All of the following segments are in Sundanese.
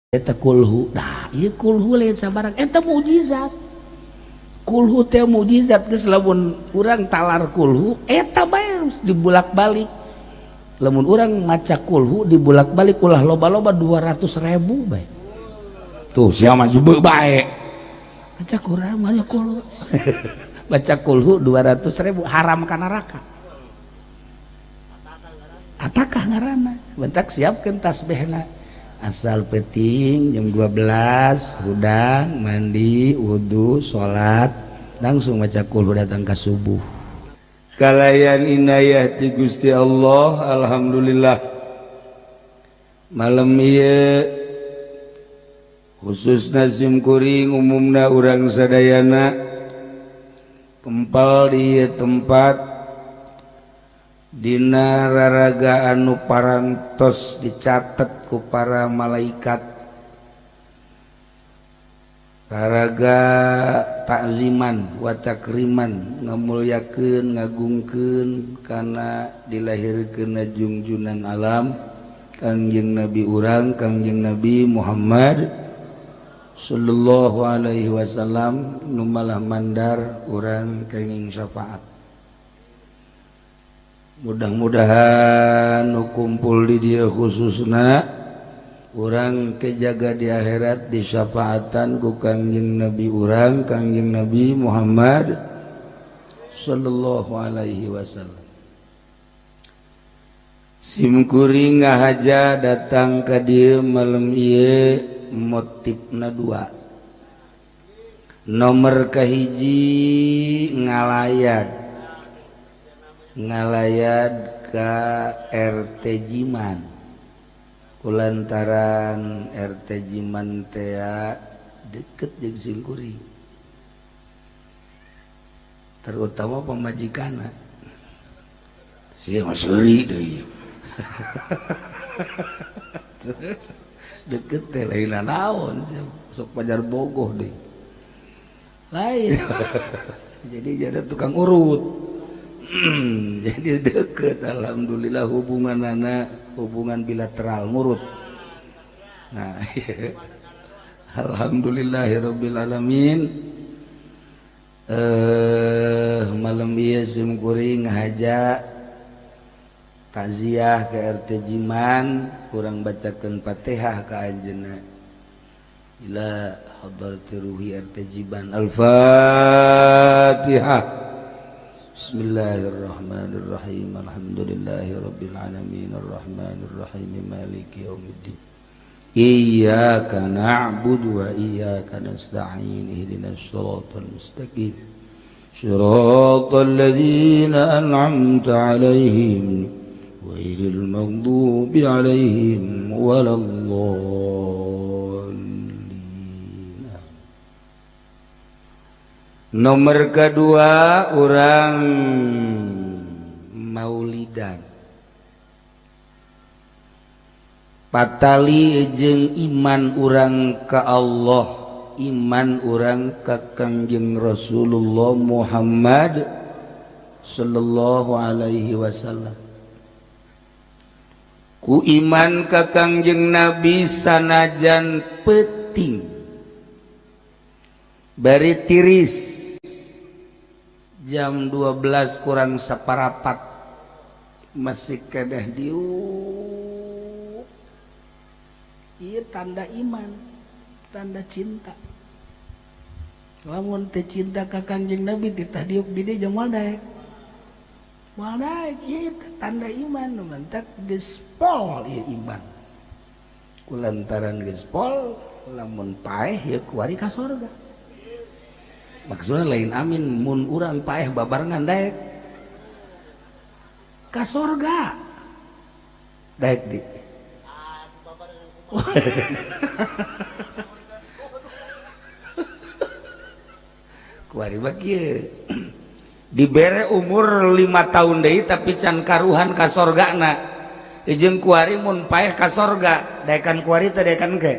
Eta kulhu. Nah, ieu kulhu lain sabarang eta mukjizat. Kulhu teh mukjizat geus lamun urang talar kulhu eta bae dibulak-balik. Lamun urang maca kulhu dibulak-balik ulah loba-loba 200.000 bae. Tuh sia mah jubeu bae. Baca Quran mah kulhu. Baca kulhu 200.000 haram ka neraka. Atakah ngaranna? Bentak siapkeun tasbihna. Asal peting jam 12 hudang mandi wudu salat langsung maca kulhu datang ka subuh. Kalayan inayah ti Gusti Allah, alhamdulillah malam ieu khususna sim kuring umumna urang sadayana kempal di ieu tempat dina raraga anu parantos dicatet ku para malaikat, raraga takziman wa takriman, ngamulyakeun ngagungkeun kana dilahirkeun jungjunan alam Kangjeng Nabi urang Kangjeng Nabi Muhammad sallallahu alaihi wasallam nu malah mandar urang kenging syafaat. Mudah-mudahan nu kumpul di dia khususna urang kejaga di akhirat disyafaatan ku Kangjeng Nabi urang Kangjeng Nabi Muhammad sallallahu alaihi wasallam. Sim kuring ngahaja datang ka dieu malam ieu motifna dua. Nomor kahiji ngalayat ka RT Jiman kulantaran RT Jiman tea deket jeung singkuri terutama pamajikanna sia mah seuri deui deket teh lain naon sok pajar bogoh deui lain jadi jadi tukang urut. Jadi deket alhamdulillah hubungan anak hubungan bilateral ngurut. Nah, alhamdulillahirabbil alamin. Malam ieu sim kuring ngahaja takziah ke RT Jiman kurang bacakeun Fatihah ka anjeunna ila hadrati ruhi RT Jiman. Al-Fatihah. Bismillahirrahmanirrahim. Alhamdulillahirabbil alamin arrahmanirrahim maliki yaumiddin. Iyyaka na'budu wa iyyaka nasta'in ihdinas siratal mustaqim siratal ladzina an'amta 'alaihim ghairil maghdubi 'alaihim waladdallin. Nomor kedua orang maulidan patali jeung iman urang ka Allah, iman urang ka Kangjeng Rasulullah Muhammad sallallahu alaihi wasallam. Ku iman ka Kangjeng Nabi sanajan peuting bari tiris jam 12 kurang separapat masih kedah diuk. Ieu tanda iman, tanda cinta. Lamun teu cinta ka Kangjeng Nabi titah diuk di dieu moal daek. Moal daek ieu tanda iman, nu mantak geus pol ieu iman. Kulantaran geus pol lamun paeh ieu kuari ka sorga. Maksudnya lain amin mun urang paeh babarengan daek ka sorga daek di kuari mah kieu dibere umur 5 tahun deui tapi can karuhan ka sorgana jeung kuari mun paeh ka sorga daekan kuari teh daekan ke.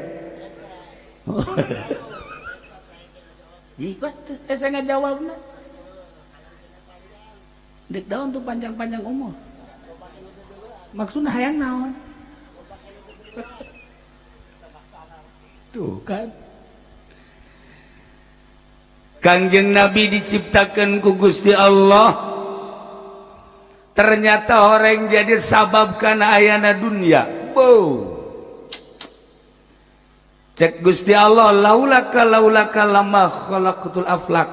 Jibat saya ngajawabna. Dek daun tuh panjang-panjang umur. Maksudna hayang naon? Tuh kan, Kangjeng Nabi diciptakan ku Gusti Allah, ternyata orang jadi sabab karena ayana dunia. Wow. Cek Gusti Allah, laulaka laulaka lama khalaqtul aflak.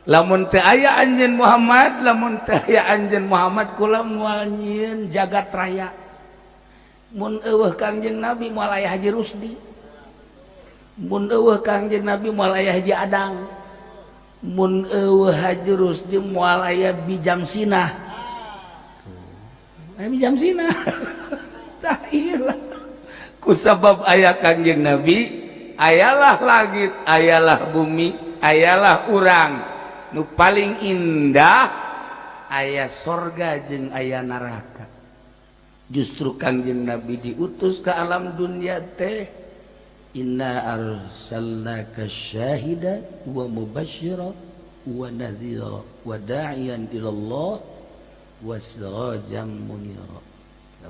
Lamun teu aya anjeun Muhammad, lamun teu aya anjeun Muhammad, kula moal nyieun jagat raya. Mun euweuh Kangjeng Nabi, moal aya Haji Rusdi. Mun euweuh Kangjeng Nabi, moal aya Haji Adang. Mun euweuh Haji Rusdi, moal aya Bijam Sinah. Aya Bijam Sinah. Tah, iyalah, ku sabab aya Kangjeng Nabi, ayalah langit, ayalah bumi, ayalah urang. Nu paling indah, aya sorga jeung aya neraka. Justru Kangjeng Nabi diutus ke alam dunia teh, inna arsalnaka syahida wa mubasyira wa nadhira wa da'iyan ilallah wa sirajan munira,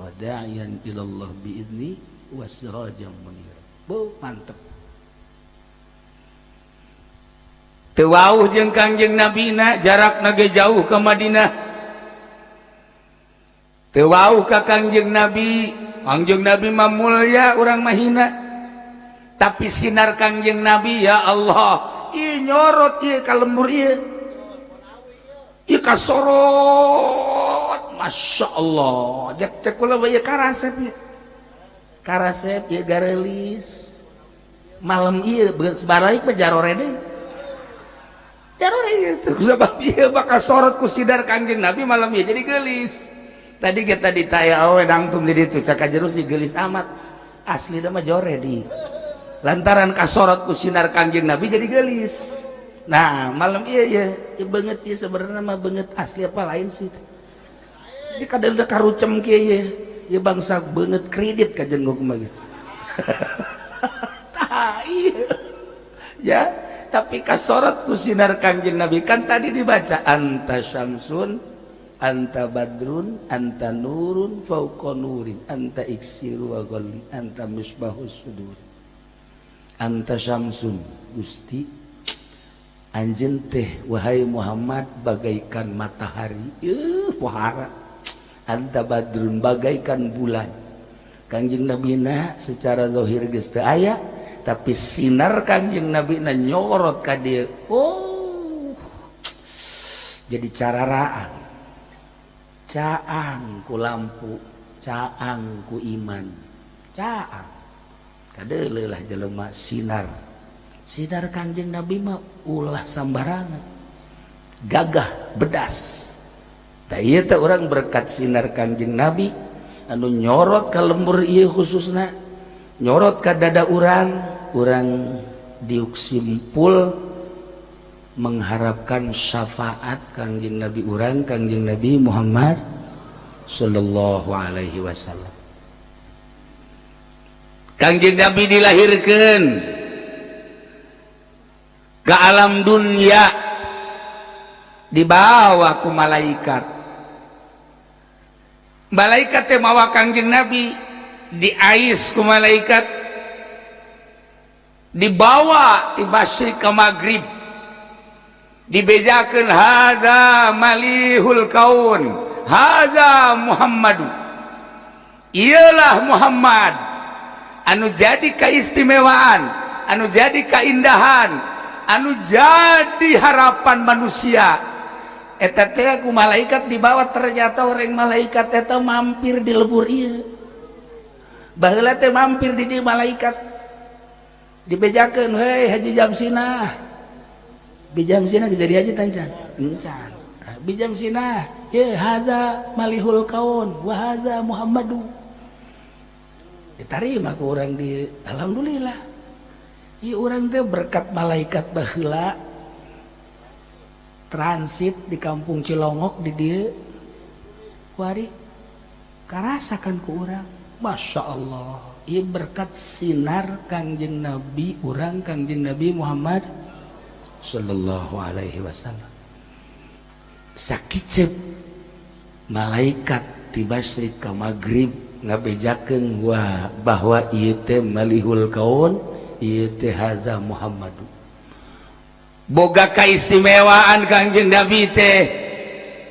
wa da'iyan ilallah biidni wa sirajan munira. Bu, mantep. Teu wauh jeung Kangjeng Nabi na, jarakna ge jauh ke Madinah. Teu wauh ka Kangjeng Nabi. Kangjeng Nabi mah mulya, urang mah hina. Tapi sinar Kangjeng Nabi, ya Allah, ieu nyorot ieu ka lembur ieu, ieu kasorot, Masya Allah. Cek cek kula ieu karasep ieu, karasep ieu, garelis malam ieu balik mah jarore deui, jarore ieu. Sebab ieu bakal sorot ku sinar Kangjeng Nabi malam ieu, jadi gelis. Tadi kita ditanya, awe dangtum di ditu, cak jerus gelis amat. Asli mah jore di lantaran kasorot ku sinar Kangjeng Nabi jadi gelis. Nah, malam iya iya ya, banget ya. Sebenarnya mah banget asli apa lain sih di kadang karucem kieu ya ya, bangsa banget kredit kajen gua kumaha. Tah, iya ya, tapi kasorot ku sinar Kangjeng Nabi. Kan tadi dibaca, anta syamsun, anta badrun, anta nurun fauqa nurin, anta iksiru wa ghalli, anta misbahus sudur. Anta syamsun, Gusti, anjeun teh wahai Muhammad bagaikan matahari, pohara. Anta badrun, bagaikan bulan. Kangjeng Nabi na secara zahir geus teu aya, tapi sinar Kangjeng Nabi na nyorot ka dieu. Oh, jadi cararaan, caang ku lampu, caang ku iman, caang kadeuleuh lah jelema. Sinar sinar Kangjeng Nabi mah ulah sambarangan, gagah bedas. Tah, ieu teh urang berkat sinar Kangjeng Nabi anu nyorot ka lembur ieu, khususna nyorot ka dada urang. Urang diuk simpul mengharapkan syafaat Kangjeng Nabi urang, Kangjeng Nabi Muhammad sallallahu alaihi wasallam. Kangjeng Nabi dilahirkan ke alam dunia, dibawa ku malaikat. Malaikat teh mawa Kangjeng Nabi, diais ku malaikat, dibawa di masyrik ke maghrib, dibejakeun, hadza malihul kaun, hadza Muhammadu, ialah Muhammad anu jadi keistimewaan, anu jadi keindahan, anu jadi harapan manusia. Eta teh ku malaikat dibawa. Ternyata orang malaikat eta mampir di lebur ieu. Baheula teh mampir di dieu malaikat, dibejakeun, hei Haji Jamsinah. Bijam Sinah jadi haji tancan encan. Bijam Sinah ye, hadza malihul kaun wa hadza Muhammadu. Diterima ku orang di, alhamdulillah. Ieu urang teh berkat malaikat baheula transit di kampung Cilongok di dieu kuari, karasakan ku urang. Masya Allah, ieu berkat sinar Kangjeng Nabi urang, Kangjeng Nabi Muhammad sallallahu alaihi wasallam. Sakicep malaikat di masyrik ka maghrib ngabejakeun wah bahwa ieu teh malihul kaun. Ieu teh hadza Muhammadu. Boga kaistimewaan Kangjeng Nabi teh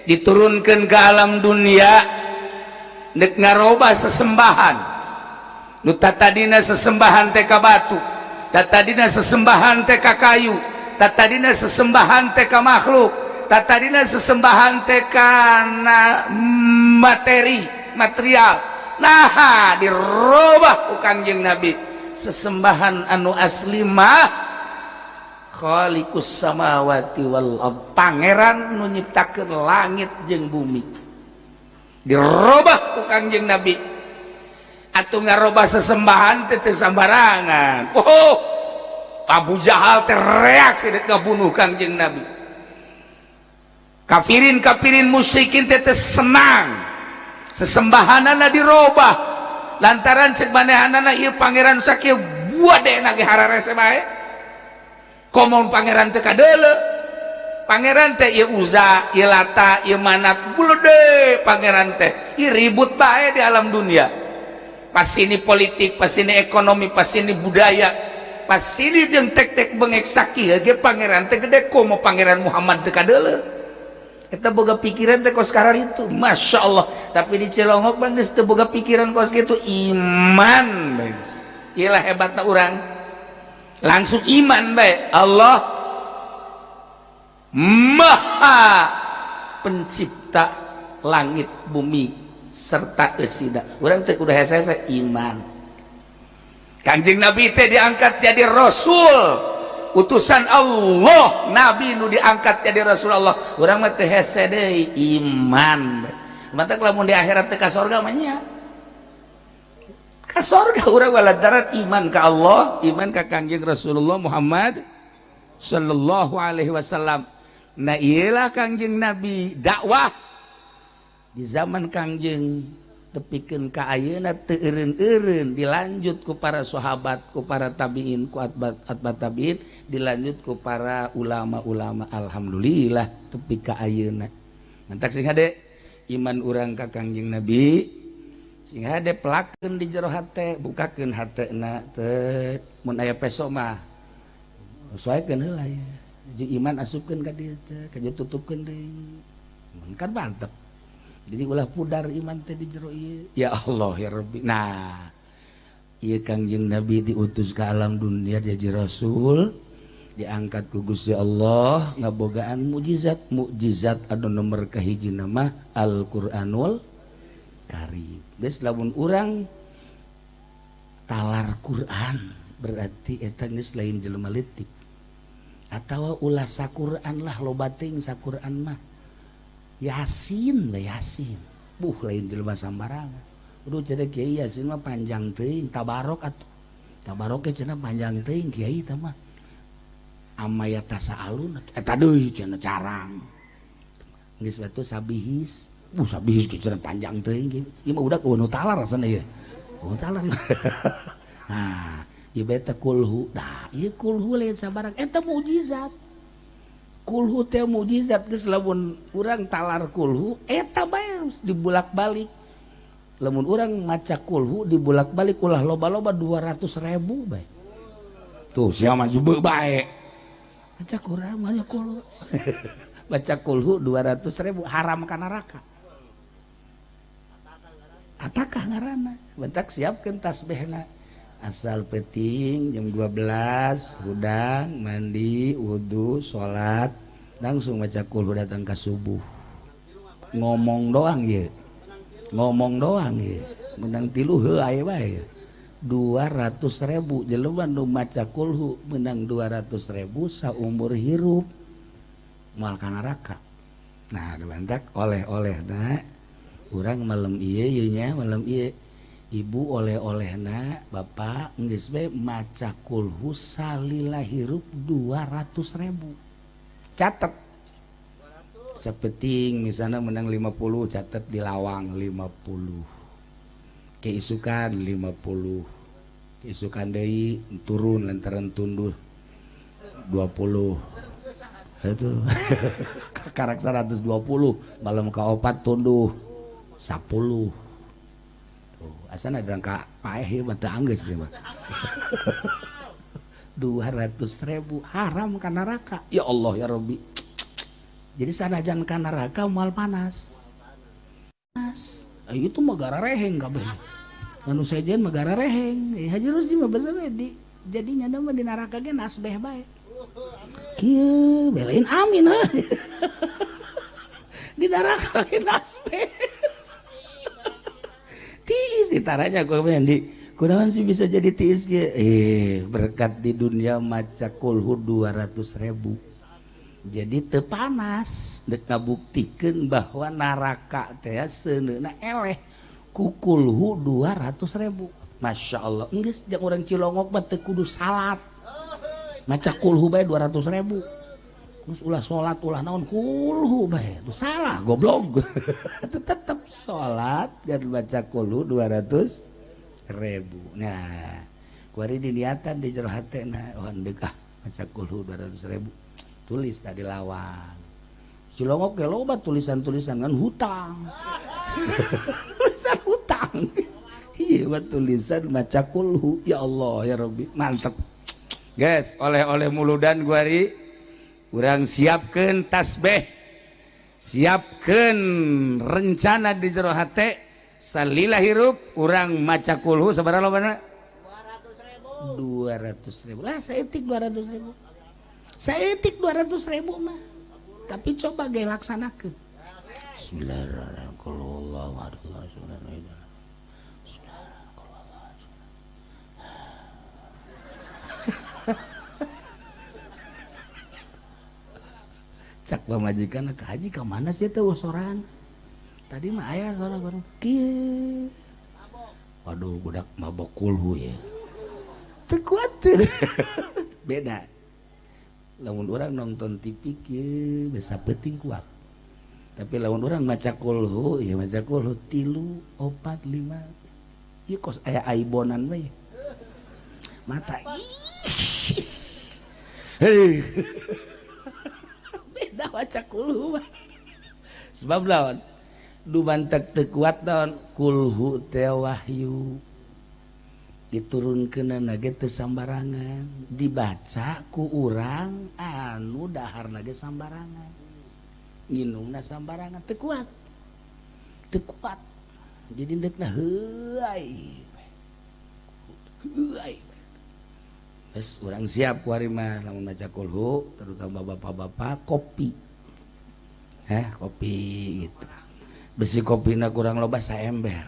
diturunkan ke alam dunia nek ngaroba sesembahan. Nu tadina sesembahan teh ka batu, tadina sesembahan teh ka kayu, tadina sesembahan teh ka makhluk, tadina sesembahan teh kana materi, material. Nah, dirobah ku Kangjeng Nabi sesembahan anu asli mah Khaliqus samawati wal ard, pangeran nu nyiptakeun langit jeung bumi. Dirobah ku Kangjeng Nabi. Atuh ngarobah sesembahan teh teu sambarangan. Oh, Abu Jahal teh reaksi dek ngabunuh Kangjeng Nabi. Kafirin-kafirin musyrikin teh teu senang. Sesembahanana dirobah lantaran cek manehanana ieu pangeran sakieu buat deh nage hararese bae. Komo pangeran teh kadeuleu. Pangeran teh ieu Uza, ieu Lata, ieu Manat, bulede pangeran teh. Ieu ribut bae di alam dunia. Pas ini politik, pas ini ekonomi, pas ini budaya, pas ini jeung tek-tek bengek sakieu ge pangeran teh gede komo pangeran Muhammad teu kadeuleu. Eta boga pikiran teh kos karar itu, Masya Allah. Tapi di Cilongok bang geus teu boga pikiran kos kitu, iman bae. Iyalah hebatna urang. Langsung iman bae. Allah Maha Pencipta langit bumi serta eusina. Urang teh kudu hese-hese iman. Kanjeng Nabi teh diangkat jadi rasul, utusan Allah, nabi nu diangkat jadi rasul Allah. Urang mah teu hese deui iman. Matak lamun di akhirat teh ka sorga mah nya. Ka sorga urang lantaran iman ka Allah, iman ka Kangjeng Rasulullah Muhammad sallallahu alaihi wasallam. Nah, iyalah Kangjeng Nabi dakwah di zaman Kangjeng tepikeun ka ayeuna teu eureun-eureun, dilanjut ku para sahabat, ku para tabiin, ku atba tabiin, dilanjut ku para ulama-ulama. Alhamdulillah tepi ka ayeuna. Mantak sing hade iman urang ka Kangjeng Nabi, sing hade pelakeun di jero hate, bukakeun hatena teh. Mun aya peso mah sesuaikeun heula ya. Jeung iman asupkeun ka dieu teh, ka tutupkeun deui. Mun kan mantep. Jadi ulah pudar iman teh di jero ieu. Ya Allah ya Rabbi. Nah, ieu Kangjeng Nabi diutus ke alam dunia jadi rasul, diangkat ku Gusti Allah ngabogaan mukjizat. Mukjizat anu nomor kahiji nama Al-Qur'anul Karim. Geus lamun urang talar Quran berarti eta geus lain jelema leutik. Atawa ulah saquran lah, loba teuing saquran mah. Yasin lah, Yasin. Buh, lain jelema sambarangan. Udah cenah kiai Yasin mah panjang teuing, tabarok atuh. Tabarok ge cenah panjang teuing kiai tah mah. Amaya tasaalun atuh. Eta deui cenah carang. Geus batu sabihis. Buh, sabihis ge cenah panjang teuing. Ieu mah udah eueuh talar rasana ieu. Eueuh talar. Nah, ieu bae teh kulhu. Nah, ieu kulhu lain sabarang eta mukjizat. Kulhu teh mukjizat. Geus lamun urang talar kulhu eta bae dibulak-balik. Lamun urang maca kulhu dibulak-balik ulah loba-loba 200.000 bae. Tuh sia mah jube bae. Baca Quran banyak kulhu. Baca kulhu 200.000 haram ka neraka. Atakah ngaranna? Bentak siapkeun tasbihna. Asal peting jam 12 hudang mandi wudu salat langsung baca kulhu datang ke subuh. Ngomong doang ye. Ngomong doang ye. Menang tilu heuh aya bae. 200.000 jelema nu maca kulhu menang 200.000 saumur hirup moal ka neraka. Nah, dibantak oleh-olehna urang malam ieu ieu nya, malam ieu ibu oleh-olehna bapak geus bae maca kulhu salila hirup 200.000. Catet. Sapeting misalnya menang 50, catet di lawang 50. Keisukan 50. Keisukan deui turun lantaran tunduh 20. Itu karak 120, malam kaopat tunduh 10. Tuh, asana ada ka paeh ieu mah teu anggeus ieu mah. 200.000 haram ka neraka. Ya Allah ya Rabbi. Jadi sanajan ka neraka moal panas. Panas. Itu mah garareheng kabeh. Anu sejen mah garareheng. Haji Rusdi mah basa di jadi nyana mah di neraka ge nasbeh bae. Kieu belain amin heuh. Di neraka ge nasbeh. Tiis ditaranya ku di kunaon sih bisa jadi tiis ge? Berkat di dunia maca kulhu 200.000. Jadi teu panas dek ngabuktikeun bahwa neraka teh seuneuna eleh ku kulhu 200.000. Masya Allah, geus jeung urang Cilongok mah teu kudu salat. Maca kulhu bae 200.000. Terus ulah salat ulah naon kulhu bae. Itu salah goblok. Tetep salat dan baca kulhu 200.000. Nah, kuari diniatan di jero hatena, oh deuk ah maca kulhu 200.000. Tulis tadi lawang. Cilongok ge loba tulisan-tulisan ngan hutang. Tulisan hutang. Iya, buat tulisan maca kulhu. Ya Allah ya Rabbi, mantep. Guys, oleh-oleh muludan kuari urang siapkeun tasbih. Siapkeun rencana di jero hate salila hirup urang maca kulhu sabaraha lobana? 200.000. 200.000. Lah saeutik 200.000. Saeutik 200.000 mah. Tapi coba ge laksanakeun. Bismillahirrahmanirrahim. Cak pamajikan ke haji ka mana sih teh soran? Tadi mah aya soran orang kieu. Waduh budak mabok kulhu ya. Teu kuat. Beda. Lamun urang nonton TV kieu bisa penting kuat. Tapi lamun urang maca kulhu, ya maca kulhu 3, 4, 5. Ieu kos aya aibonan we. Mata. Hei. Beda maca kulhu mah. Sebab lawan dumantek teu kuat naon kulhu teh wahyu. Diturunkeunana ge teu sambarangan, dibaca ku urang anu daharna ge sambarangan. Nginumna sambarangan teu kuat. Teu kuat. Jadi deukna heuay. Heuay. Geus urang siap ku ari mah lamun maca kulhu, terutama bapak-bapak kopi. Kopi gitu. Besi kopina kurang loba saember.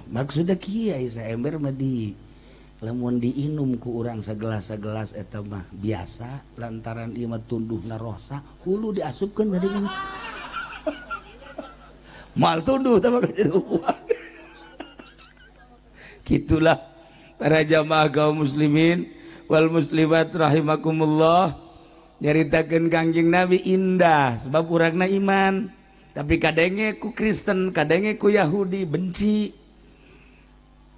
Maksudnya kieu saember mah di lamun diinum ku urang segelas-segelas eta mah biasa lantaran ieu mah tunduhna rosa hulu diasupkeun tadi mah. Mal tunduh teh mah jadi uang. Gitulah para jamaah kaum muslimin wal muslimat rahimakumullah. Nyaritakeun Kangjeng Nabi indah sebab urangna iman. Tapi kadenge ku Kristen, kadenge ku Yahudi benci.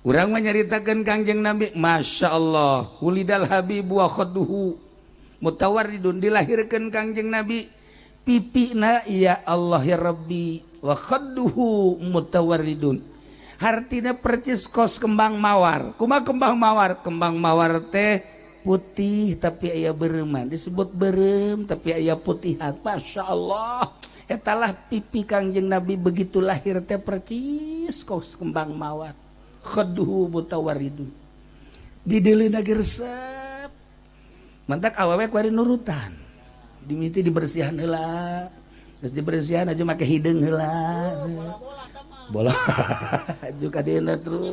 Urang mah nyaritakeun Kangjeng Nabi, Masya Allah, wulidal habibu wa khadduhu mutawarridun, dilahirkeun Kangjeng Nabi pipina ya Allah ya Rabbi wa khadduhu mutawarridun. Hartina percis kos kembang mawar. Kumaha kembang mawar? Kembang mawar teh putih tapi aya bereuman, disebut berem tapi aya putihan. Masya Allah, etalah pipi Kangjeng Nabi begitu lahir teh percis kos kembang mawar. Khaduhu mutawaridun. Dideulina ge resep. Mantak awewe kuari nurutan. Dimiti dibersihan heula. Geus dibersihan aja make hideung heula. Bola. Aju ka dieuna terus.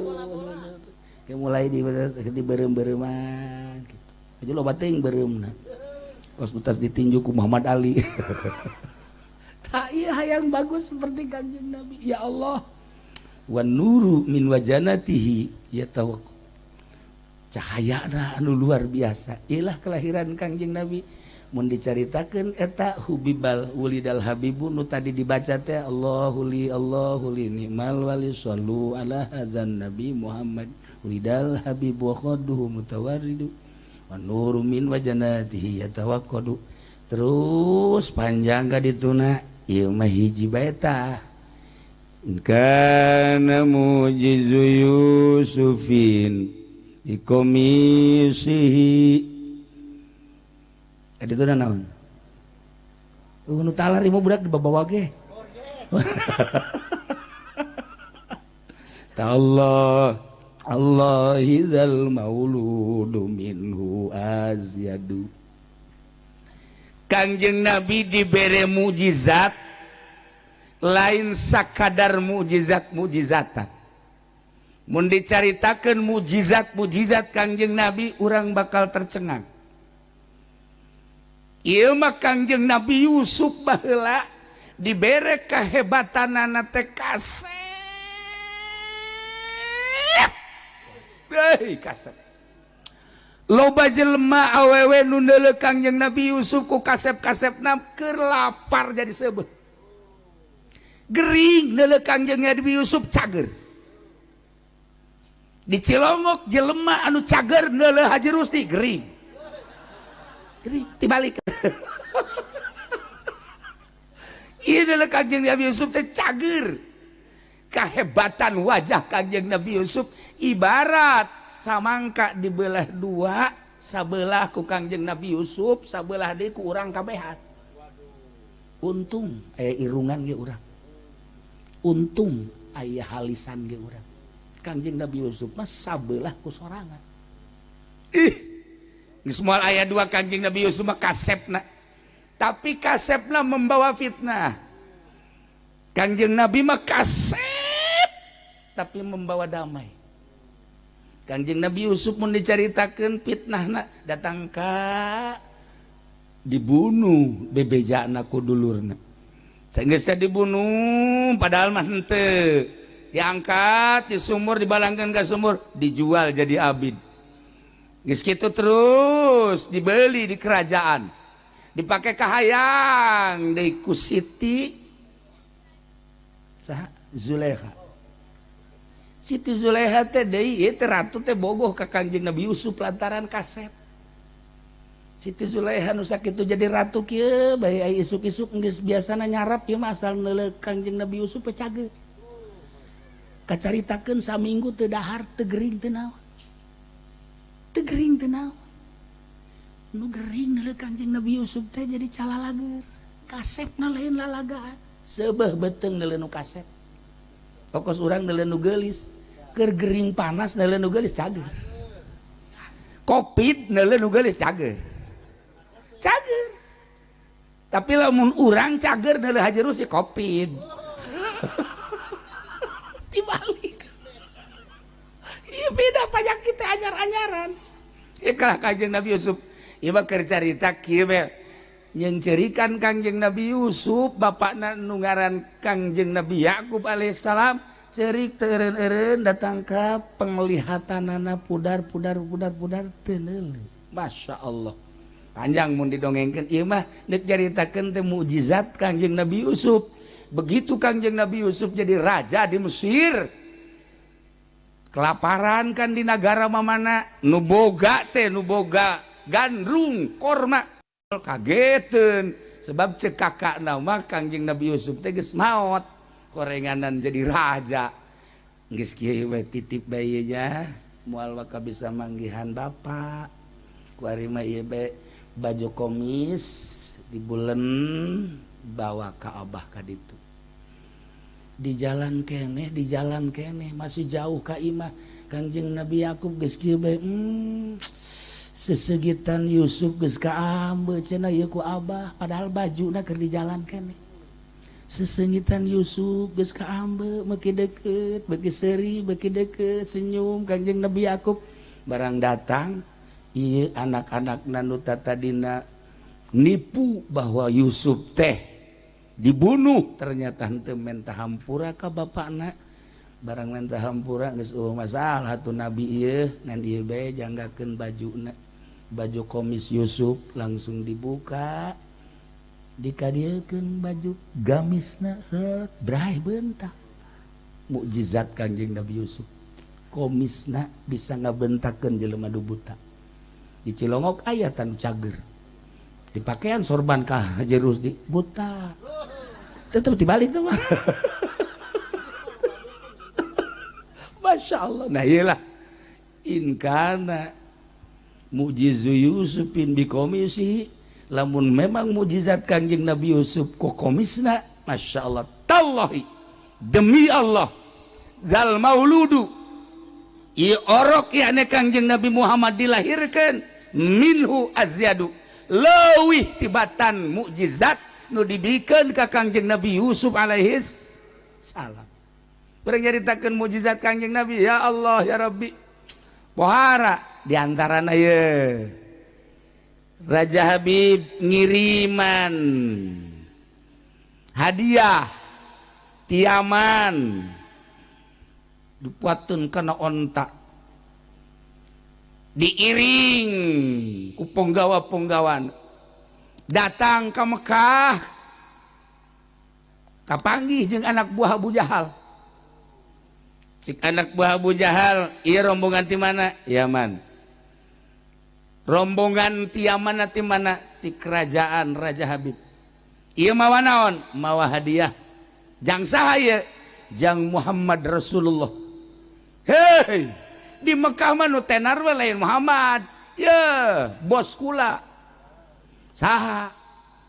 Kayak mulai di berem-bereman gitu. Aja loba teuing bereumna. Kos utas ditinju ku Muhammad Ali. Tak ieu hayang bagus seperti Kangjeng Nabi. Ya Allah. Wan nuru min wajanatihi yatawak. Cahayana anu luar biasa. Ilah kelahiran Kangjeng Nabi. Mun dicaritakeun eta hubibal wulidal habibu nu tadi dibaca teh Allahu li Allahu li ni'mal wali sallu ala hadzan nabi Muhammad wulidal habibu wa khadduhu mutawarridu wan nuru min wajanatihi yatawaqqadu. Terus panjang ka dituna ieu mah hiji bae tah. In kana mujizu Yusufin. Ikomisihi tadi itu naon? Nu talar ieu budak dibawa ge. Allah Allah idzal mauludu minhu azyadu. Kangjeng Nabi dibere mukjizat lain sakadar mukjizat mukjizatan. Mun dicaritakeun mukjizat mukjizat Kangjeng Nabi urang bakal tercengang. Ieu mah Kangjeng Nabi Yusuf baheula dibere kehebatanana teh kasep. Hei kasep. Loba jelema awewe nu neuleuh Kangjeng Nabi Yusuf ku kasep-kasepna keur lapar jadi seubeuh. Gering neuleuh Kangjeng Nabi Yusuf cager. Di Cilongok jelema anu cager neuleuh Haji Rusdi gering. Gering tibalik. Ieu neuleuh Kangjeng Nabi Yusuf teh cager. Kahebatan wajah Kangjeng Nabi Yusuf ibarat samangka dibelah dua, sabelah ku Kangjeng Nabi Yusuf, sabelah deui ku urang kabehan. Untung aya irungan ge urang. Untung aya halisan ge urang. Kangjeng Nabi Yusuf mah sabelah ku sorangan. Ih, geus moal aya dua Kangjeng Nabi Yusuf mah kasepna. Tapi kasepna membawa fitnah. Kangjeng Nabi mah kasep tapi membawa damai. Kangjeng Nabi Yusuf mun dicaritakeun fitnahna datang ka dibunuh bebejana ku dulurna. Geus teh dibunuh padahal mah henteu. Diangkat di sumur, dibalangkeun ka sumur, dijual jadi abid. Geus kitu terus dibeli di kerajaan. Dipake kahayang deui ku Siti saha Zulaikha. Siti Zulaikha teh deui ieu teh ratu teh bogoh ka Kangjeng Nabi Yusuf lantaran kasep. Siti Zulaikha nu sakitu jadi ratu kieu bae ai isuk-isuk geus biasana nyarap ieu mah asal neuleuh Kangjeng Nabi Yusuf teh cager. Kacaritakeun saminggu teu dahar teu gering teu naon. Teu gering teu naon. Nu gering neuleuh Kangjeng Nabi Yusuf teh jadi calalager. Kasepna lain lalagaan. Seubeuh beuteung neuleuh nu kasep. Pokos urang neuleuh nu geulis. Keur gering panas neuleuh nu geulis cager. Covid neuleuh nu geulis cager. Cager. Tapi lamun urang cager neuleuh Haji Rusdi Covid. Dibalik. Ieu beda panyakit teh anyar-anyaran. Ieu kalah Kangjeng Nabi Yusuf. Ieu mah keur carita kieu we. Nyeungceurikan Kangjeng Nabi Yusuf bapakna nu ngaran Kangjeng Nabi Yakub alaihissalam ceurik teu eureun-eureun datang ka penglihatanana pudar pudar pudar pudar teu neuleuh. Masya Allah. Panjang mun didongengkeun ieu mah deuk caritakeun teh mukjizat Kangjeng Nabi Yusuf. Begitu Kangjeng Nabi Yusuf jadi raja di Mesir, kelaparan kan di nagara mamana, nu boga teh nu boga gandrung korma kageteun sebab cek kakakna mah Kangjeng Nabi Yusuf teh geus maot korenganan jadi raja. Geus kieu we titip bae nya moal waka bisa manggihan bapak. Kuari mah ieu bae baju komis dibulen bawa ka abah ka ditu. Di jalan keneh masih jauh ka imah Kangjeng Nabi Yakub geus kieu bae sesegitan Yusuf geus kaambe cenah ieu ku abah padahal bajuna keur di jalan keneh. Sesengitan Yusuf geus kaambe meuki deukeut beuki seuri beuki deukeut senyum Kangjeng Nabi Yakub barang datang ieu anak-anakna nu tatadina nipu bahwa Yusuf teh dibunuh ternyata henteu menta hampura ka bapakna. Barang menta hampura geus eueuh masalah atuh nabi ieu ngan ieu bae janggakeun bajuna. Baju komis Yusuf langsung dibuka dikadiekeun baju gamisna set brai bentak. Mukjizat Kangjeng Nabi Yusuf komisna bisa ngabentakeun jelema nu buta. Di Cilongok aya tanu cager dipakaian sorban ka Haji Rusdi buta tetep dibalik tuh mah. Masya Allah. Nah iyalah In kana mujizu Yusufin bikomisi, lamun memang mujizat Kangjeng Nabi Yusuf ku komisna, Masya Allah, tallahi, demi Allah, zal mauludu i orok yakni Kangjeng Nabi Muhammad dilahirkan minhu azyadu, leuwih tibatan mukjizat nu dibikeun ka Kangjeng Nabi Yusuf alaihis salam. Urang nyaritakeun mukjizat Kangjeng Nabi, ya Allah ya Rabbi, pohara diantarana ye Raja Habib ngiriman hadiah tiaman dipuatun kana onta, diiring ku penggawa-penggawan datang ke Mekah, kapanggih jeung anak buah Abu Jahal. Cik anak buah Abu Jahal, ieu rombongan ti mana? Yaman. Rombongan ti mana ti mana? Ti kerajaan Raja Habib. Ieu mawa naon? Mawa hadiah. Jang saha ieu? Jang Muhammad Rasulullah. Hei, di Mekah mah nu tenar we lain Muhammad. Ye, bos kula. Saha?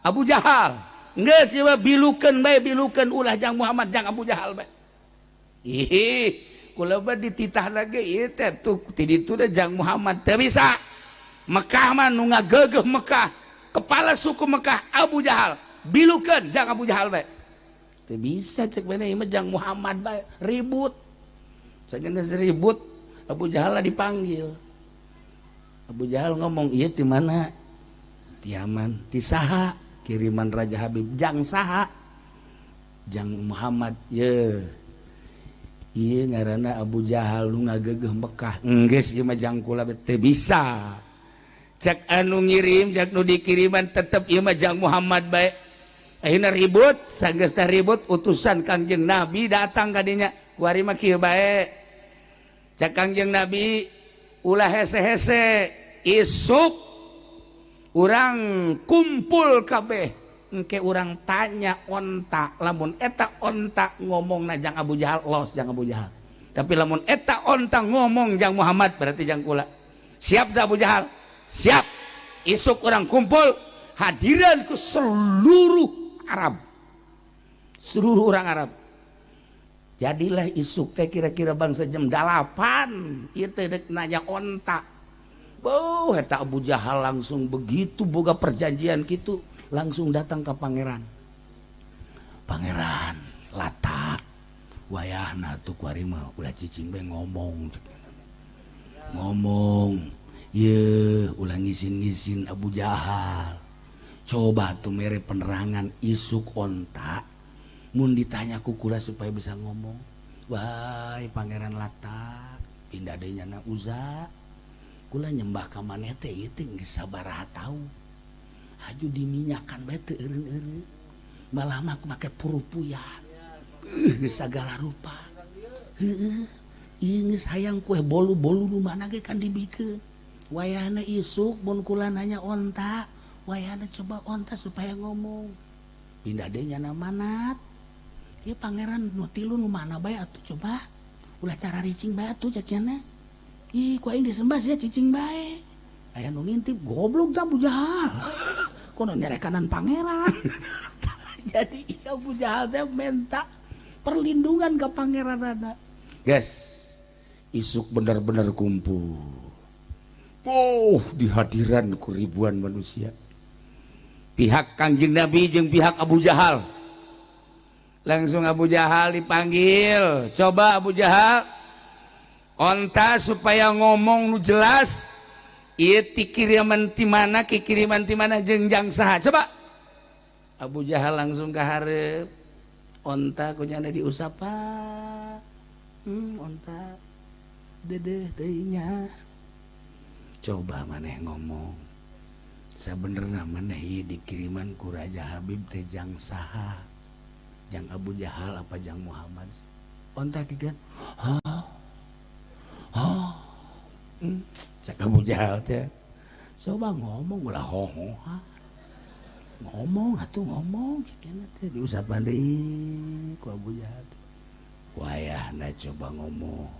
Abu Jahal. Geus ieu bilukeun bae, bilukeun ulah jang Muhammad, jang Abu Jahal bae. Ih, kula mah dititah lagi ieu teh tuh ti ditu teh jang Muhammad teu bisa. Mekah mah nu ngagegeuh Mekah, kepala suku Mekah Abu Jahal, bilukeun jang Abu Jahal bae. Teu bisa cek bene ieu mah jang Muhammad bae, ribut. Sageus ribut, Abu Jahal lah dipanggil. Abu Jahal ngomong, ieu ti mana? Ti Yaman. Ti saha? Kiriman Raja Habib. Jang saha? Jang Muhammad. Ye. Ieu ngaranna Abu Jahal nu ngagegeuh Mekah. Enggeus ieu mah jang kula teu bisa. Cek anu ngirim, cek nu dikiriman tetep ieu mah jang Muhammad bae. Ayeuna ribut, sanggeus teh ribut utusan Kangjeng Nabi datang ka dinya. Kuari mah kieu bae. Cek Kangjeng Nabi ulah hese-hese, isuk urang kumpul kabeh, engke urang tanya onta, lamun eta onta ngomong na jang Abu Jahal, los jang Abu Jahal. Tapi lamun eta onta ngomong jang Muhammad berarti jang kula. Siap tak Abu Jahal? Siap. Isuk urang kumpul, hadiran ke seluruh Arab, seluruh orang Arab. Jadilah isuk teh kira-kira bangsa jam 8 ieu teh dek nanya onta. Beuh, eta Abu Jahal langsung begitu boga perjanjian kitu, langsung datang ke pangeran. Pangeran Lata, wayahna tuh kuari mah ulah cicing bae ngomong. Ngomong, ye ulah ngisin-ngisin Abu Jahal. Coba tuh mere penerangan isuk onta mun ditanya ku kula supaya bisa ngomong. Wahai Pangeran Lata, pindah deui nyana Uza. Kula nyembah ka maneh teh ieu teh geus sabaraha taun. Haju diminyakan bae teu eureun-eureun. Malah mah make purupuyan. Geus sagala rupa. Heueuh, ieu geus hayang kue bolu-bolu nu mana ge kan dibikeun. Wayahna isuk mun kula nanya onta, wayahna coba onta supaya ngomong. Pindah deui nyana Manat. Ieu pangeran nu tilu nu mana bae atuh coba. Ulah cara ricing bae atuh cek nya. Ih, ku aing disembah sia cicing bae. Aya nu ngintip, goblok tah Abu Jahal. Kono nyerekanan pangeran. Jadi Abu Jahal teh minta perlindungan ke pangeranana. Guys, isuk benar-benar kumpul. Oh, dihadiran ku ribuan manusia. Pihak Kangjeng Nabi jeung pihak Abu Jahal. Langsung Abu Jahal dipanggil. Coba Abu Jahal, onta supaya ngomong nu jelas. Ieu ti kiriman ti mana, ki kiriman ti mana jeung jang saha. Coba. Abu Jahal langsung ka hareup. Onta kunyana diusapan. Onta dedeh teuing nya. Coba maneh ngomong. Sabenerna maneh ieu dikiriman ku Raja Habib teh jang saha? Jang Abu Jahal apa jang Muhammad? Onta kieu. Hah? Oh. Cek Abu Jahal teh. Coba ngomong ulah hoho. Ngomong atuh ngomong cek teh diusapan deui ku Abu Jahal. Wayahna coba ngomong.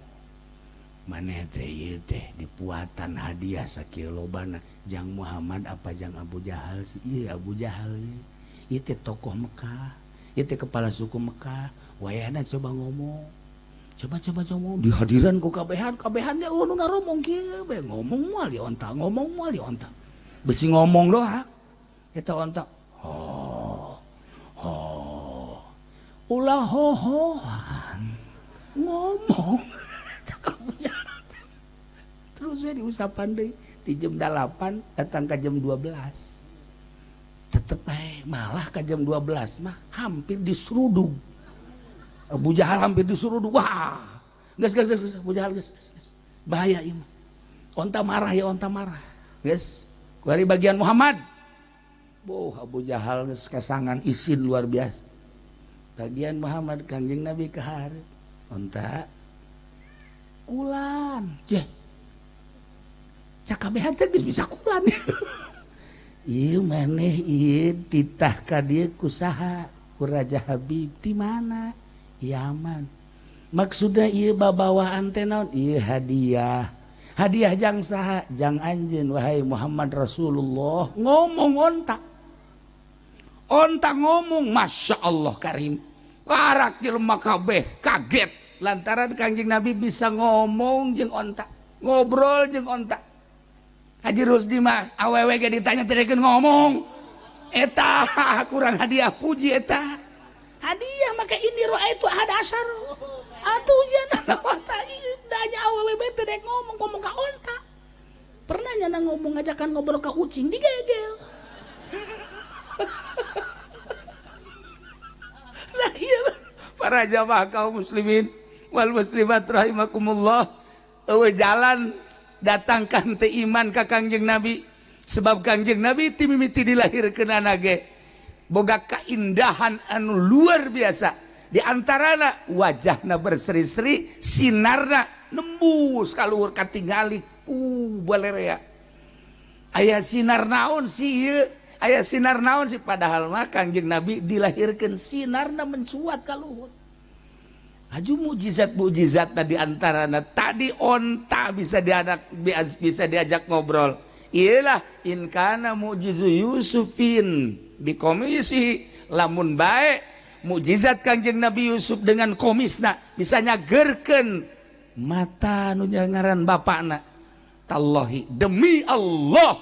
Maneh teh ieu teh dipuatan hadiah sakieu lobana jang Muhammad apa jang Abu Jahal sih? Ieu Abu Jahal ieu. Ieu teh tokoh Mekah, ieu teh kepala suku Mekah. Wayahna coba ngomong. Coba-coba ngomong di hadiran ku kabehan, kabehan ge nu ngaromong kieu bae ngomong moal di onta, ngomong moal di onta. Besi ngomong doang. Eta onta. Ho. Ho. Ulah hohohan. Ngomong. Terus we diusapan deui di jam 8 datang ke jam 12. Tetep bae malah ke jam 12 mah hampir diseruduk. Abu Jahal hampir diseruduk. Wah. Geus geus geus Abu Jahal geus geus. Bahaya ieu mah. Onta marah ya onta marah. Geus. Kuari bagian Muhammad. Boh Abu Jahal geus kasangan isin luar biasa. Bagian Muhammad Kanjeng Nabi ka hareup. Onta kulan. Jeh. Cakabehan teh geus bisa kulan. Ieu maneh ieu titah ka dieu ku saha? Ku Raja Habib ti mana? Yaman. Maksudna ieu babawaan teh naon? Ieu hadiah. Hadiah jang saha? Jang anjeun wahai Muhammad Rasulullah. Ngomong onta. Onta ngomong, Masya Allah Karim. Karak jelema kabeh kaget lantaran Kanjeng Nabi bisa ngomong jeung onta, ngobrol jeung onta. Haji Rusdi mah awewe ge ditanya teu ngomong. Eta kurang hadiah puji eta. Hadiah maka ini roa itu ahad asar. Atuh ujian onta ieu danya awewe bae teu dek ngomong ngomong ka onta. Pernah nyana ngomong ngajakan ngobrol ka ucing digegel. Nah iya para jamaah kaum muslimin wal muslimat rahimakumullah, eueuh jalan datangkan teh iman ka Kangjeng Nabi sebab Kangjeng Nabi ti mimiti dilahirkeunana ge boga kaindahan anu luar biasa. Di antarana wajahna berseri-seri, sinarna nembus ka luhur katingali ku balerea. Aya sinar naon sih ieu? Aya sinar naon sih? Padahal mah Kangjeng Nabi dilahirkeun sinarna mencuat ka luhur. Aju mukjizat-mukjizat tadi antarana tadi onta bisa dianak bisa diajak ngobrol. Iyalah in kana mu'jizu Yusufin bikomisi, lamun bae mukjizat Kangjeng Nabi Yusuf dengan komisna bisa nyagerkeun mata nu ngaran bapakna. Tallahi demi Allah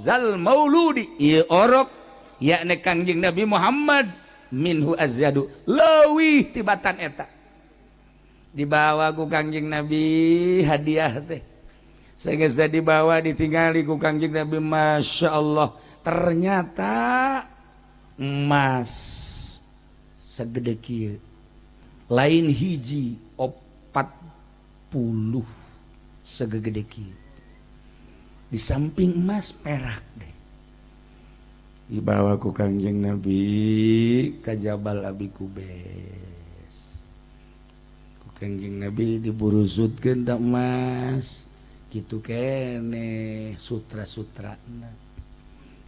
zal mauludi ieu orok yakni Kangjeng Nabi Muhammad minhu azyadu leuwih tibatan eta. Dibawa ku Kangjeng Nabi hadiah teh. Sehingga dibawa ditinggali ku Kangjeng Nabi, Masya Allah ternyata emas segede kieu lain hiji 40 segede kieu. Di samping emas perak deh. Dibawa ku Kangjeng Nabi ka Jabal Abi Kubes. Ku Kangjeng Nabi diburusutkeun tak emas kitu keneh sutra-sutrana.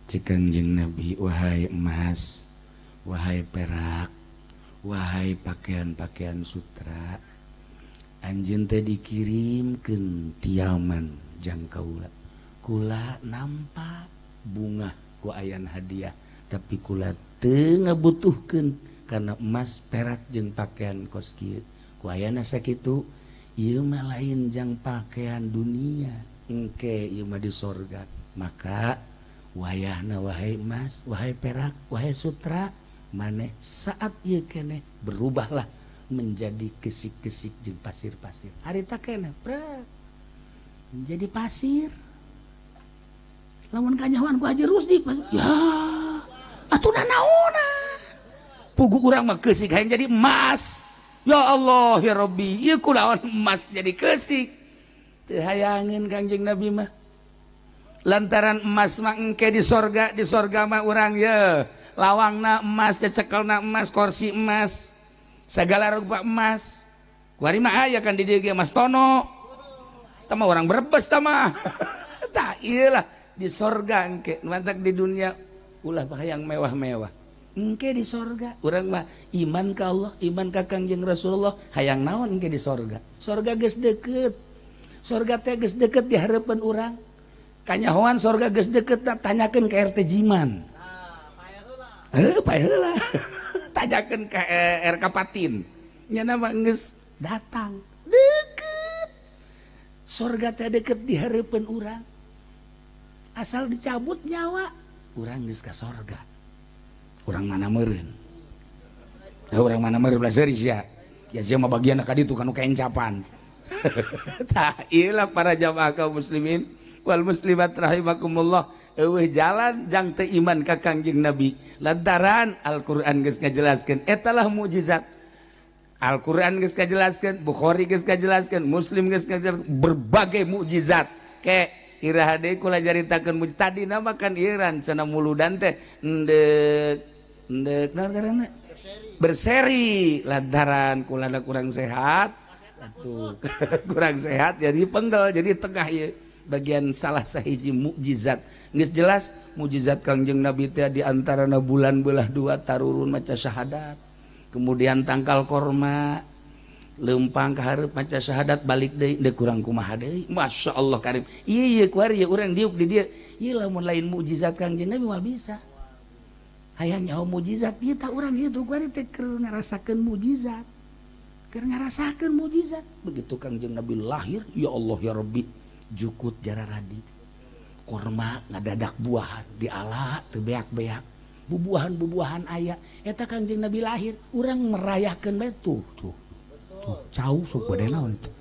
Cek Kangjeng Nabi, wahai emas, wahai perak, wahai pakaian-pakaian sutra, anjeun teh dikirimkeun ti Yaman jang kaula. Kula nampak bunga ku ayan hadiah, tapi kula teu ngabutuhkeun karena emas perak jeung pakaian kos kieu. Ku ayana sakitu ieu mah lain jang pakaian dunia, engke ieu mah di sorga. Maka wayahna wahai emas, wahai perak, wahai sutra, maneh saat ieu keneh berubahlah menjadi kesik-kesik jeung pasir-pasir. Harita keneh prek menjadi pasir. Lamun kanyahoan ku Haji Rusdi, ya atuh nanaonan. Pugu urang mah keusik hayang jadi emas. Ya Allah ya Rabbi, ieu kulaon emas jadi keusik. Teu hayangeun Kangjeng Nabi mah. Lantaran emas mah engke di sorga mah urang ye lawangna emas, cecekelna emas, kursi emas, segala rupa emas. Kuari mah aya kan di dieu ge emas tono. Tah mah urang Brebes tah mah. Tah ieu lah di sorga engke, mantak di dunia ulah hayang mewah-mewah. Engke di sorga urang mah iman ka Allah, iman ka Kangjeng Rasulullah, hayang naon engke di sorga. Sorga geus deukeut. Sorga teh geus deket di hareupeun urang. Kanyahoan sorga geus deket, tanyakeun ka RT Jiman. Heuh, pae heula. Tanyakeun ka RK Patin. Nya mah geus datang. Deket. Sorga teh deket di hareupeun urang. Asal dicabut nyawa, urang geus ka sorga. Urang mana meureun? Urang mana meureun belah seuris ya. Ya sia mah bagian ka ditu kanu kaencapan. Tah ieu para jamaah kaum muslimin wal muslimat rahimakumullah, eueuh jalan jang teu iman ka Kangjeng Nabi lantaran Al-Qur'an geus ngajelaskeun eta lah mukjizat. Al-Qur'an geus ngajelaskeun, Bukhari geus ngajelaskeun, Muslim geus ngajelaskeun berbagai mukjizat. Ke iraha deui kula caritakeun mukjizat tadi nama kan ieu cenah muludan teh endek endek naon ngaranna berseri lantaran kulana kurang sehat atuh kurang sehat jadi penggal jadi tengah ieu bagian salah sahiji mukjizat. Geus jelas mukjizat Kangjeng Nabi teh di antarana bulan belah dua tarurun maca syahadat, kemudian tangkal korma lempang ka hareup maca syahadat balik deui deuk kurang kumaha deui. Masya Allah karim. Ieu ieu kuari ieu urang diuk di dieu. Ieu lamun lain mukjizat Kangjeng Nabi moal bisa. Hayang nyaho mukjizat ieu tah urang ieu kuari teh keur ngarasakeun mukjizat. Keur ngarasakeun mukjizat. Begitu Kangjeng Nabi lahir, ya Allah ya Rabbi, jukut jararadi. Korma ngadadak buahan diala teu beak-beak. Bubuahan-bubuahan aya. Eta Kangjeng Nabi lahir, urang merayakeun bae tuh tuh. Tuh cau sok bade naon tuh.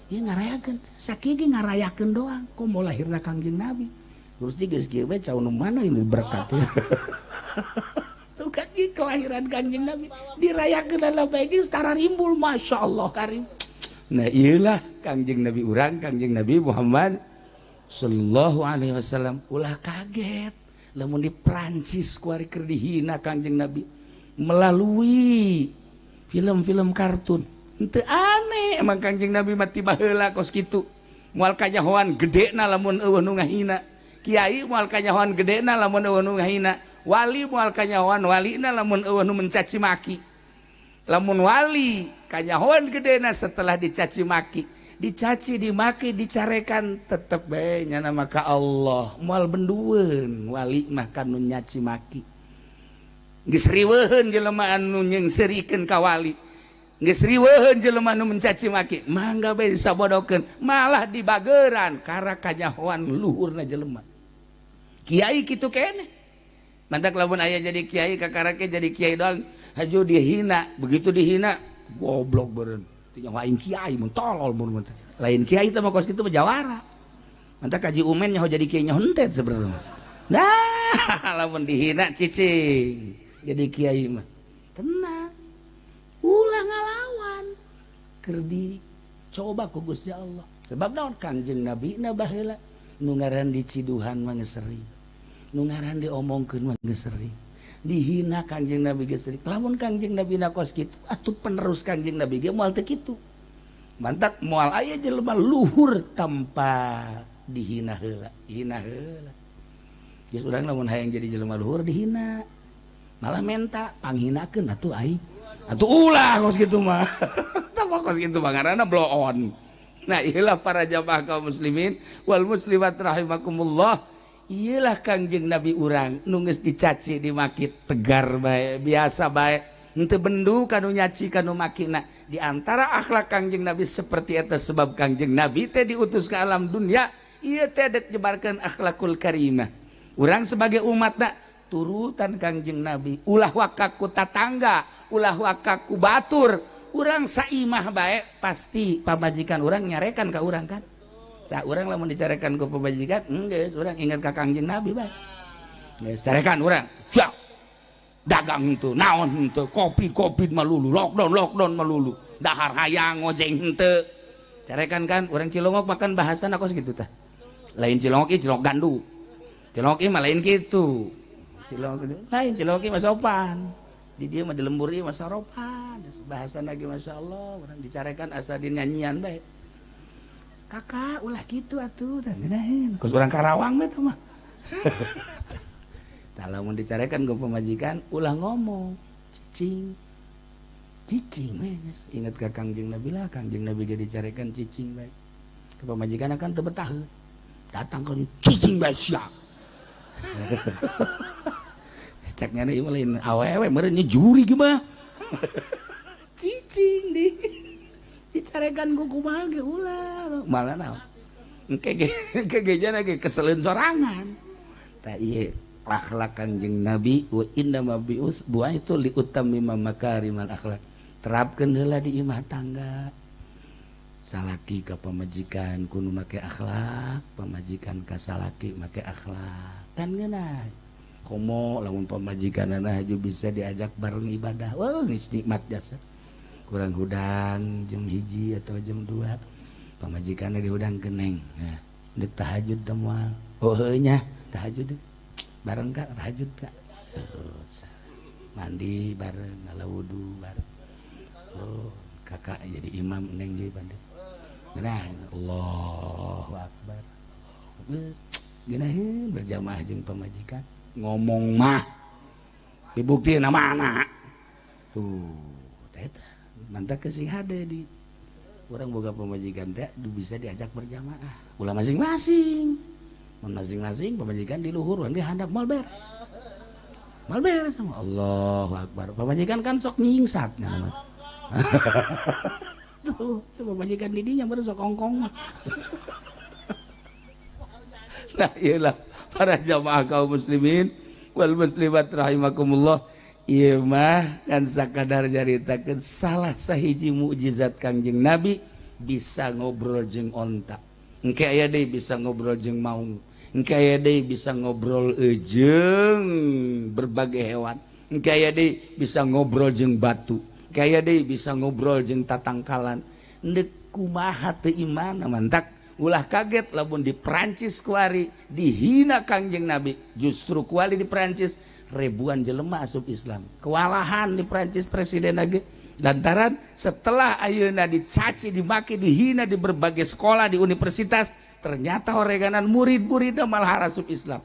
Ieu ngarayakeun, sakieu ge ngarayakeun doang. Komo lahirna Kangjeng Nabi. Terus geus kieu bae cau nu mana ini berkat. Tuh kan ieu kelahiran Kangjeng Nabi dirayakeun lah bae geus tararimbul masya Allah karim. Nah iyalah Kangjeng Nabi urang, Kangjeng Nabi Muhammad sallallahu alaihi wasallam. Ulah kaget lamun di Prancis kuari keur dihina Kangjeng Nabi melalui film-film kartun. Henteu aneh emang Kangjeng Nabi mati baheula kos kitu. Moal kanyahoan gedena lamun eueuh nu ngahina. Kiai moal kanyahoan gedena lamun eueuh nu ngahina. Wali moal kanyahoan walina lamun eueuh nu mencaci maki. Lamun wali kanyahoan gedena setelah dicaci maki, dicaci dimaki dicarekan tetep bae nyana maka Allah moal bendueun wali mah kanu nyaci maki. Geus riweuheun jelema anu nyeungseurikeun ka wali. Geus riweuheun jelema anu mencaci maki, mangga bae disabodokeun, malah dibageran kara kanyahoan luhurna jelema. Kiai kitu keneh. Mantak lamun aya jadi kiai kakarake jadi kiai doang haju dihina, begitu dihina goblok beureun. Teu nyaho aing kiai mun tolol mun lain kiai teh mah kos kitu mah jawara. Mantak kaji umen nyaho jadi kiai nyaho entet sebenarnya. Nah, lamun dihina cicing jadi kiai mah. Tenang. Ulah ngalawan. Keur dicoba ku Gusti Allah. Sebab naon Kangjeng Nabi na baheula nu ngaran diciduhan mah geus sering. Nu ngaran diomongkeun mah geus sering. Dihina Kangjeng Nabi geus sering. Lamun Kangjeng Nabi na kos kitu atuh penerus Kangjeng Nabi ge moal teu kitu. Mantak moal aya jelema luhur tanpa dihina heula, hina heula. Geus urang lamun hayang jadi jelema luhur dihina. Malah menta panghinakeun atuh aing. Atuh ulah kos kitu mah. Tah kos kitu mah ngaranna blow on. Nah iyalah para jamaah kaum muslimin wal muslimat rahimakumullah. Iyalah Kangjeng Nabi urang nu geus dicaci dimaki tegar bae biasa bae henteu bendu kanu nyaci kanu makina. Di antara akhlak Kangjeng Nabi seperti eta sebab Kangjeng Nabi teh diutus ke alam dunia ieu teh dek nyebarkeun akhlakul karimah. Urang sebagai umatna turutan Kangjeng Nabi, ulah waka ku tatangga, ulah waka ku batur. Urang saimah bae pasti pamajikan urang nyarekan ka urang kan. Tah urang lamun dicarekan ku pamajikan, geus urang ingat ka Kangjeng Nabi bae. Geus carekan urang. Siap. Dagang henteu, naon henteu, kopi-kopi malulu, lockdown malulu. Dahar hayang ngojeng henteu. Carekan kan urang Cilongok makan bahasana kos kitu tah. Lain Cilongok ieu Cilongok gandu. Cilongok ieu mah lain kitu. Cilongok lain Cilongok ieu mah sopan. Di dieu mah di lembur ieu mah saropan. Bahasana ge masyaallah urang dicarekan asa dinyanyian bae. Kakak ulah kitu atuh tah ngeunaheun. Kos urang Karawang bae tah mah. Tah lamun dicarekan ku pamajikan ulah ngomong, cicing. Cicing we geus. Ingat ka Kangjeng Nabi lah, Kangjeng Nabi ge dicarekan cicing bae. Ke pamajikan kan teu betah. Datang ke cicing bae sia. Cek nyana ieu lain awewe meureun nya juri gimana. Cicing di dicarekan ku kumaha ge ulah. Malah naon. Engke ge jana ge keseleun sorangan. Tah ieu akhlak Kangjeng Nabi wa inna ma bi'us buaitu li utammima makarimal akhlak. Terapkeun heula di imah tangga. Salaki ka pamajikan kudu make akhlak, pamajikan ka salaki make akhlak. Kan ngeunah. Komo lamun pamajikanana haju bisa diajak bareng ibadah. Wah, geus nikmat jasa. Kurang hudang jam 1 atau jam 2. Pamajikanna dihudangkeun neng. Nah, deuk tahajud teh moal. Oh heuh nya, tahajud. Bareng kak, tahajud kak. Oh, mandi bareng, ngala wudu bareng. Oh, kakak jadi imam neng jadi bandit. Nah, Allahu Akbar. Geunaheun berjamaah jeung pamajikan. Ngomong mah dibuktiin sama anak. Tuh, eta mantap kesing hade di urang boga pamajikan teh bisa diajak berjamaah. Ulah masing-masing. Masing-masing pamajikan di luhur urang di handap moal beres. Moal beres sama Allahu Akbar. Pamajikan kan sok nyingsat nya. Tuh, sama pamajikan di dinya baru sok kongkong mah. Nah, iyalah para jamaah kaum muslimin wal muslimat rahimakumullah. Ieu mah kan sakadar nyaritakeun salah sahiji mukjizat Kangjeng Nabi bisa ngobrol jeung onta. Engke aya deui bisa ngobrol jeung maung. Engke aya deui bisa ngobrol jeung berbagai hewan. Engke aya deui bisa ngobrol jeung batu. Engke aya deui bisa ngobrol jeung tatangkalan. Endek kumaha teu iman mantak ulah kaget lamun di Perancis kuari dihina Kangjeng Nabi. Justru kuari di Perancis ribuan jelema asup Islam. Kewalahan di Perancis presiden lagi. Lantaran setelah ayeuna dicaci, dimaki, dihina di berbagai sekolah, di universitas, ternyata oreganan murid-muridna malah asup Islam.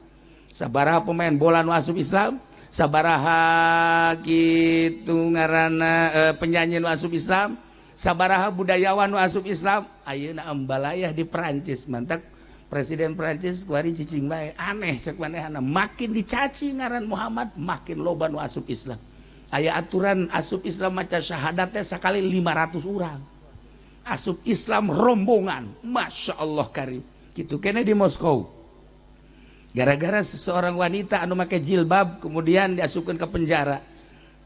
Sabaraha pemain bola nu asup Islam, sabaraha kitu ngaranna penyanyi nu asup Islam, sabaraha budayawan nu asup Islam, ayeuna ambalayah di Perancis. Mantak presiden Perancis kuari cicing bae, aneh cek manehna, makin dicaci ngaran Muhammad makin loba nu asup Islam. Aya aturan asup Islam maca syahadat teh sakali 500 urang. Asup Islam rombongan, Masya Allah karim. Gitu kene di Moskow. Gara-gara seseorang wanita anu make jilbab kemudian diasupkeun ke penjara.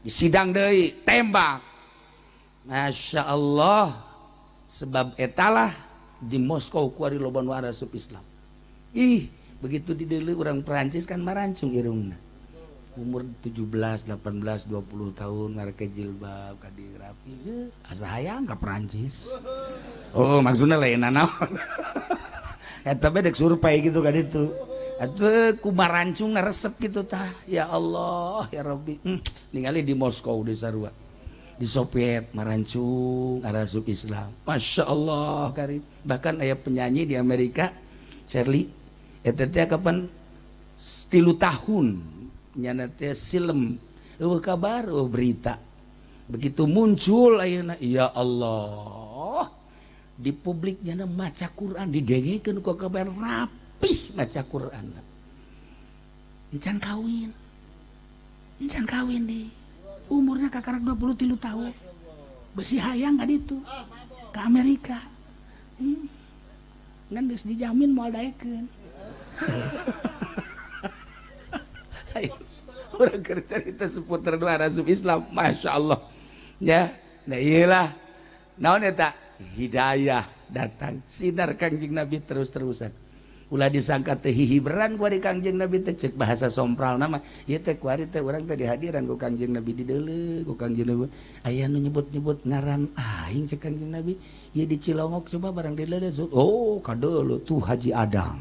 Disidang deui, tembak. Masya Allah, sebab etalah di Moskow kuari loba nu asup Islam. Ih, begitu dideuleu urang Perancis kan marancung irungna. Umur 17, 18, 20 tahun ngareke jilbab ka rapi, asa hayang ka Perancis. Oh, maksudna lain naon. Eta bae dek survei gitu kan itu. Atuh kumarancung resep gitu tah. Ya Allah, ya Rabbi. Ningali di Moskow di sarua. Di Soviet marancung arasup Islam. Masya Allah karim. Bahkan aya penyanyi di Amerika, Shirley, eta teh kapan 3 tahun nyana teh silem, eueuh kabar, eueuh berita. Begitu muncul ayeuna, ya Allah, di publik nyana maca Quran didengekeun ku kabar rapih maca Quran. Encan kawin. Encan kawin di. Umurna kakarak 23 tahun. Besi hayang ka ditu. Ka Amerika. Ngan geus dijamin moal daekeun. Orang cerita seputar dua asup Islam, Masya Allah. Ya, nah iyalah. Naon eta hidayah datang sinar Kangjeng Nabi terus-terusan. Ulah disangka teh hihiberan ku ari Kangjeng Nabi teh cek bahasa sompral nama. Ieu teh kuari teh urang teh dihadiran ku Kangjeng Nabi dideuleu ku Kangjeng Nabi. Aya nu nyebut-nyebut ngaran aing cek Kangjeng Nabi. Ieu di Cilongok coba barang dideuleu. Oh, kadeuleu tuh Haji Adang.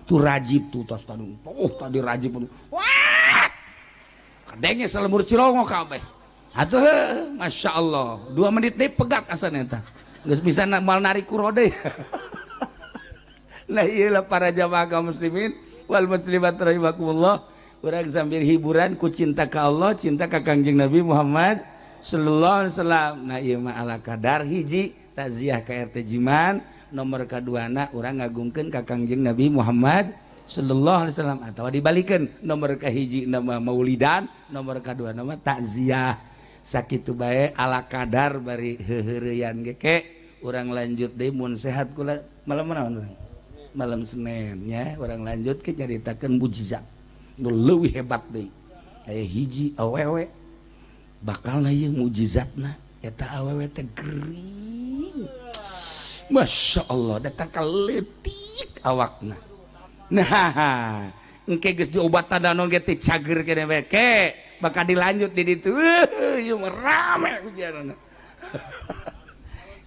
Tuh Rajib tuh tos tadung. Oh, tadi Rajib. Wah! Kadenge salemur Cilongok kabeh. Atuh Masya Allah. 2 menit deui pegat asana eta. Geus bisa moal narik ku rode. Nah iyalah para jamaah kaum muslimin wal muslimat rahimakumullah. Urang sambil hiburan ku cinta ka Allah, cinta ka Kangjeng Nabi Muhammad sallallahu alaihi wasallam. Nah ieu mah ala kadar hiji takziah ka RT Jiman, Nomor kaduana urang ngagungkeun ka Kangjeng Nabi Muhammad sallallahu alaihi wasallam, atau dibalikeun nomor kahiji nama maulidan, nomor kadua nama takziah. Sakitu bae ala kadar bari heuheureyan ge ke urang lanjut deui mun sehat kula malam naon urang? Malam Senin nya urang lanjut ke nyaritakeun mujizat nu leuwih hebat deui. Aya hiji awewe bakal na ieu mujizatna, eta awewe teh gering, Masya Allah, datang ka leutik awakna. Nah, engke geus diobatan naon ge teh cager keneh bae ke bakal dilanjut di ditu. Ieu mah rame ujianna.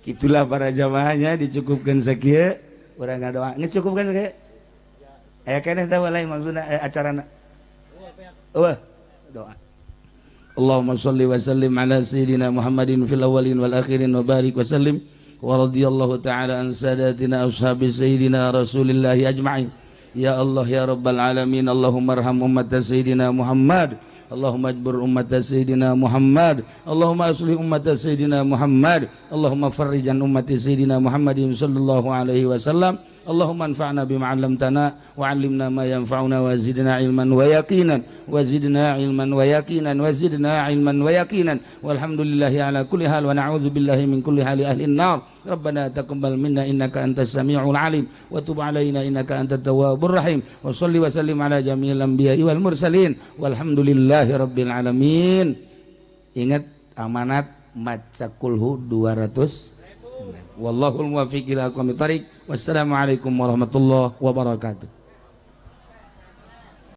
Gitulah para jamaahnya, dicukupkan sakieu urang ngadoa. Geus cukupkan sakieu. Aya keneh teh lain maksudna acarana. Eueuh, doa. Allahumma shalli wa sallim ala sayyidina Muhammadin fil awwalin wal akhirin wa barik wa sallim wa radhiyallahu ta'ala an sadatina ashabi sayyidina Rasulillahi ajma'in. Ya Allah ya Rabbal alamin, Allahumma arham ummat sayyidina Muhammad, Allahumma ajbur ummat sayyidina Muhammad, Allahumma aslih ummat sayyidina Muhammad, Allahumma farrijan ummati sayyidina Muhammadin sallallahu alaihi wasallam. Allahumma anfa'na bima 'allamtana wa 'allimna ma yanfa'una wa zidna 'ilman wa yaqinan wa zidna 'ilman wa yaqinan wa zidna 'ilman wa yaqinan. Walhamdulillahi ala kulli hal wa na'udzu billahi min kulli hali ahli an-nar. Rabbana taqabbal minna innaka antas samiul 'alim wa tub 'alaina innaka antat tawwabur rahim. Wa shalli wa sallim ala jami'il anbiya'i wal mursalin walhamdulillahi rabbil alamin. Ingat amanat maca kulhu 200. Wallahul muwaffiq ila aqwamit thariq. Wassalamualaikum warahmatullahi wabarakatuh.